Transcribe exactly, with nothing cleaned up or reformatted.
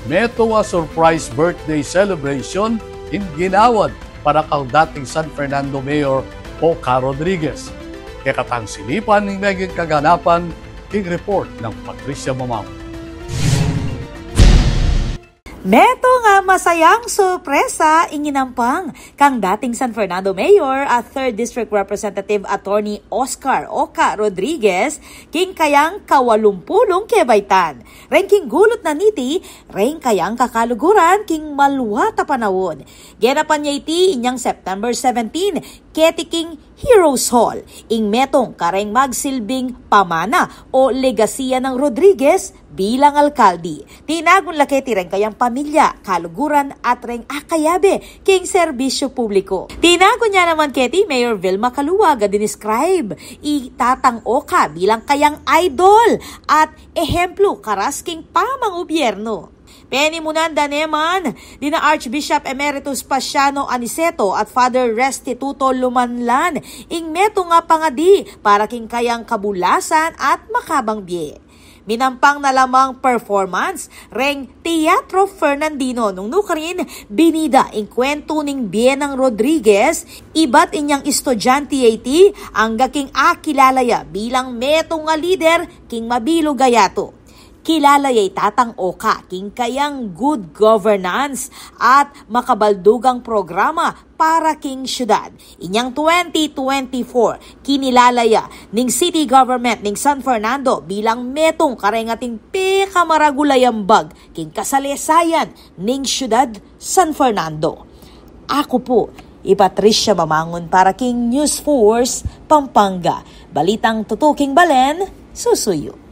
Metung a surprise birthday celebration ing ginawad para kang dating San Fernando Mayor Oca Rodriguez. Kekatang silipan ning meging kaganapan king report nang Patricia Mamang. Metung a masayang sorpresa ing inampang kang dating San Fernando Mayor at Third District Representative Attorney Oscar Oca Rodriguez king kayang kawalumpulung kebaitan. Reng king gulut na niti, reng kayang kakaluguran king maluat a panaun. Genapan ya iti inyang September seventeen, keti king Heroes Hall, ing metung kareng magsilbing pamana o legasiya nang Rodriguez bilang alkalde. Tinagun la keti reng kayang pamilya, kaluguran at reng akayabe king serbisyu publiku. Tinagun ya naman keti Mayor Vilma Caluag a dinescribe i Tatang Oca bilang kayang idol at ehemplu karas king pamangubyernu. Penimunan da neman dina Archbishop Emeritus Paciano Aniceto at Father Restituto Lumanlan ing metung a pangadi para king kayang kabulasan at makabang bie. Minampang na la mang performance reng Teatro Fernandino nung nukarin binida ing kwentu ning bie nang Rodriguez, ibat inyang estudyante ya iti angga king akilala ya bilang metung a lider king mabilug a yatu. Kilala ya i Tatang Oca king kayang good governance at makabaldugang programa para king syudad. Inyang twenty twenty-four, kinilala ya ning city government ning San Fernando bilang metung kareng ating pekamaragul a yambag king kasalesayan ning syudad San Fernando. Aku pu i Patricia Mamangun para king News Force Pampanga. Balitang tutuking balen, susuyu.